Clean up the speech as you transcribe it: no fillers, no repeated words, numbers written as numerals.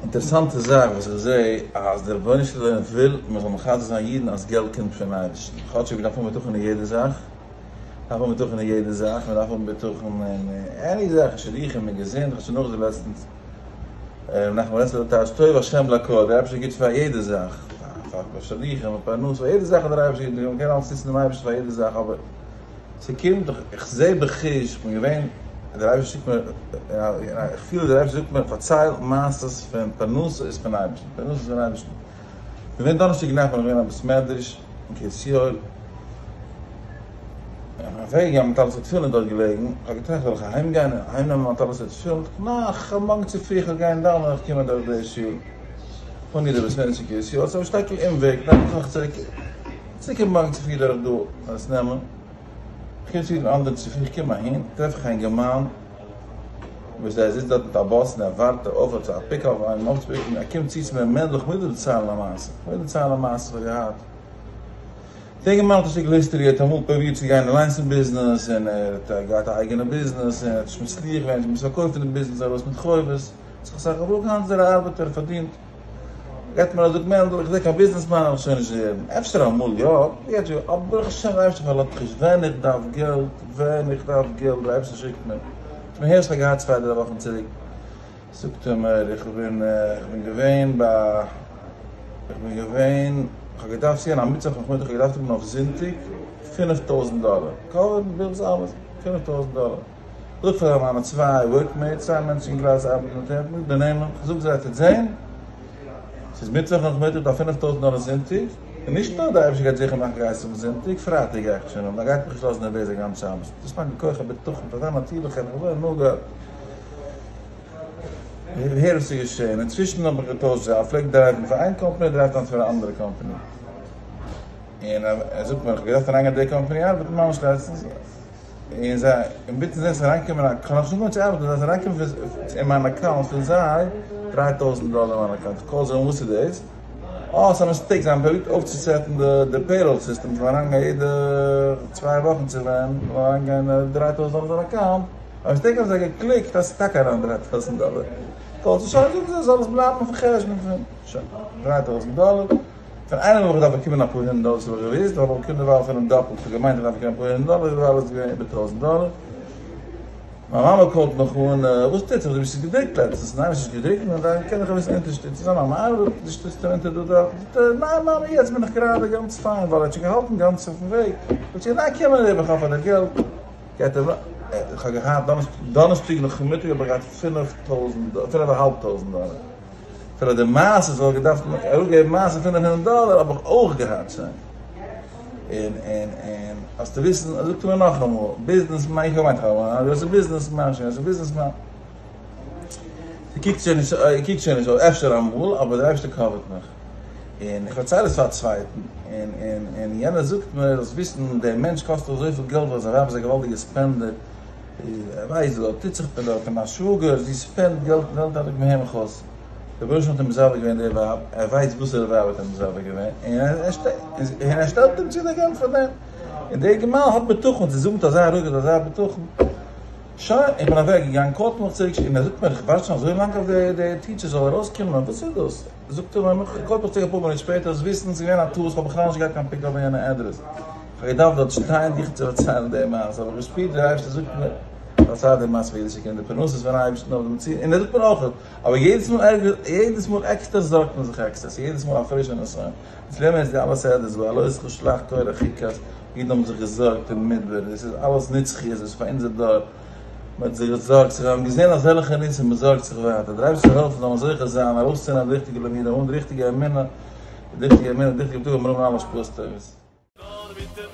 אינטערעסאנטע זאך וואס איך זעה אז דער רבונו של עולם וויל מען זאל מחזק זיין אידן אז געלט קומט פון אייבערשטן, כאטשיג מען דארף האבן בטחון אין יעדע זאך, דארף האבן בטחון אין יעדע זאך, מען דארף האבן בטחון אין any זאך, אין שידוכים, אין געזונט, כ'האב שוין נאכגעזאגט לעצטנס, ר' נחמן ברסלבער טייטש טוב השם לכל, דער אייבערשטער גיט פאר יעדע זאך, פאר שידוכים, פאר פרנסה, פאר יעדע זאך האט דער אייבערשטער געגעבן, מען קען אלעס נוצן דעם אייבערשטן פאר יעדע זאך, אבער ס'קומט דאך, איך זע בחוש, איך בין געווען, דער אייבערשטער שיקט מיר, איך פיל דער אייבערשטער זאגט מיר, פארצייל מעשות פון פרנסה איז פון אייבערשטן, פרנסה איז פון אייבערשטן. איך בין געווען דאנערשטאג נאכט בין איך געווען אין א בית מדרש אין קרית יואל, איך בין אוועק געגאנגען מיט טלית ותפילין דארט געלעגן, איך האב געטראכט זאל איך אהיים גיין און אהיים נעמען מיין טלית ותפילין, ניין איך האב מארגן צופרי איך וועל גיין דאווענען איך קום אדורך די שול, פון די בית מדרש אין קרית יואל, ס'איז א שטיקל אומוועג, דארף איך נאך צוריק. צוריק קומען מארגן צופרי דורך דא עס נעמען, איך קום צו דעם אנדערן צופרי, איך קום אהין, טרעף איך א אינגערמאן וואס ער זיצט דארט מיט א באס און ער ווארט אויף עפעס א pickup איינעם אויפצופיקן, ער קומט צו צו מיר, מענדל איך מוז דיר דערציילן א מעשה, איך מוז דערציילן א מעשה וואס איך האב געהאט. דער אינגערמאן האט א שטיקל history, ער האט אמאל פרובירט צו גיין אליינס אין ביזנעס, און ער האט געהאט א אייגענע ביזנעס, און ער האט נישט מצליח געווען, ער האט געמוזט פארקויפן די ביזנעס ארויס מיט חובות, זיך אסאך געפלאגט, היינט איז ער א ארבעטער, ער פארדינט. גייט מיר א זאג מענדל, איך זעה קיין ביזנעס מאן וועל איך שוין נישט ווערן, אפשר אמאל יא, יעצט יא, אבער ברוך השם דער אייבערשטער פארלאזט מיך נישט, ווען איך דארף געלט, ווען איך דארף געלט, דער אייבערשטער שיקט מיר, איך בין הערשט געהאט צוויי דריי וואכן צוריק, זאגט ער מיר, איך בין, איך בין געווען ביי, איך בין געווען, איך האב געדארפט צו גיין א מיטוואך נאכמיטאג, איך האב געדארפט האבן אויף זונטאג 5000 דאלער, cover ן bills אלעס, 5000 דאלער. זאג פאר מיינע צוויי workmates, צוויי מענטשן אין קלאס ארבעטן מיט אים, די נעמען, כ'זאג זיי טוט זען, ס'איז מיטוואך נאכמיטאג דא 5000 דאלער זונטאג, און נישט נאר די אייבערשטער גייט זיכער מאכן גייסט האבן זונטאג, פרייטאג גיי איך שוין האבן, ער גייט מיך נישט לאזן נערוועז א גאנץ שבת, דאס מיינט די כח הבטחון, פאר זיין נאטירליכע און אזוי נאר געהאט. הער וואס איז געשען, אינצווישן האב איך געטוישט דזשאב, פלעג דרייוון פאר איין קאמפאני, דרייווט היינט פאר א אנדערע קאמפאני, און ער זאגט מיר איך האב געדארפט אריינגיין די קאמפאני ארבעטן ממש לעצטנס, און זיי אינמיטן זענען זיי אריינגעקומען א כ'האב נאכנישט אנגעהויבן צו ארבעטן זענען זיי אריינגעקומען אין מיין account פון זיי 3000 דאלער אין מיין account, איך call זיי אן וואס איז דאס? אה ס'איז א mistake זיי האבן פרובירט אויפצוסעטן די payroll system ס'זאל אריינגיין יעדע צוויי וואכן צו ווען זאל אריינגיין 3000 דאלער אין account, א mistake האבן זיי געקליקט אז ס'איז טאקע אריין 3000 דאלער, call זיי שוין זאגן זיי זאל עס בלייבן אויפן חשבון פון שוין 3000 דאלער. פון איינעם האב איך געדארפט באקומען אפאר הונדערט דאלער, דאס האב איך געוואוסט, אבער איך באקום דערווייל פון אים דאפלט, איך האב געמיינט איך דארף באקומען אפאר הונדערט דאלער, דערווייל איז עס געווען איבער טויזנט דאלער. מיין מאמע call ט מיך אן, וואס טוט זיך, דו ביסט נישט געדרוקט לעצטנס, ניין ביסט נישט געדרוקט, נו דאן קען איך אביסל אונטערשטיצן, זיין מאמע ארבעט, זי שטיצט אים אונטער דא דארט, זאגט ער, ניין מאמע יעצט בין איך גראדע גאנץ פיין, ווייל ער האט שוין געהאלטן גאנץ אויפן וועג, זאגט זי, ניין קום אריבער איך האב פאר דיר געלט, גייט ער, איך האב געהאט דאנערשטאג נאכמיטאג האב איך געהאט פינף טויזנט, פינף אהאלב טויזנט דאלער. אפילו די מעשה זאל געדארפט אראפגעבן מעשה 500 דאלער האב איך אויך געהאט שוין. און און און האסטו וויסן, זאגט ער מיר נאכאמאל, ביזנעס מאן, איך האב געמיינט איך האב א גרויסע ביזנעס מאן, שוין גרויסע ביזנעס מאן. ס'קוקט שוין נישט, קוקט שוין נישט אויס, אפשר אמאל, אבער דער אייבערשטער cover ט מיך. און איך פארצייל עס פאר א צווייטן, און און און יענער זאגט מיר, זאלסט וויסן, דער מענטש קאסט אזויפיל געלט ווייל זיין ווייב איז א געוואלדיגע spender, ער ווייסט וואס דארט טוט זיך מיט דארט, און מיין שוואגער, זי spend געלט און געלט, האט געהער מיך אויס. דער רבונו של עולם האט אים מזווג געווען די ווייב, ער ווייסט וואסערע ווייב האט אים מזווג געווען, און ער שטעלט אים צו די געלט פאר דעם. און דער געמאל האט בטחון, זי זאגט מיט אזא רוגז אזא בטחון. שוין, איך בין אוועק געגאנגען, call ט מיך צוריק, און ער זאגט מיר, איך ווארט שוין אזוי לאנג אויף די teacher זאל ארויסקומען, וואס איז דאס? זאגט ער מיר, call ט מיך צוריק אפאר מינוט שפעטער, זאלסט וויסן, ס'איז געווען א טעות, כ'האב בכלל נישט געהאט קיין pickup אין יענע אדרעס. כ'האב געדארפט דארט שטיין דיך צו פארציילן די מעשה, האב איך געשפירט ווי דער אייבערשטער זאגט מיר, פארצייל די מעשה פאר אידישע קינדער, פרנסה איז פון אייבערשטן אויף דעם ציון, און ער זאגט מיר אויך, אבער יעדעס מאל ערגער, יעדעס מאל עקסטער זארגט מען זיך עקסטער, ס'איז יעדעס מאל א פרישע נסיון. אונז לערנען יעצט די אלע סדרות, בהעלותך שלח קורח חוקת, אידן האבן זיך געזארגט אין מדבר, דאס איז אלעס נצחיות, דאס איז פאר אונזער דור, מען האט זיך געזארגט, זיך האבן געזען אזעלכע ניסים, מען זארגט זיך ווייטער, דער אייבערשטער זאל העלפן זאל מען זוכה זיין ארויסצונעמען די ריכטיגע למידה, האבן די ריכטיגע אמונה, די ריכטיגע אמונה, די ריכטיגע בטחון, מיר האבן אלע השפעות טובות. נאר מיט דעם.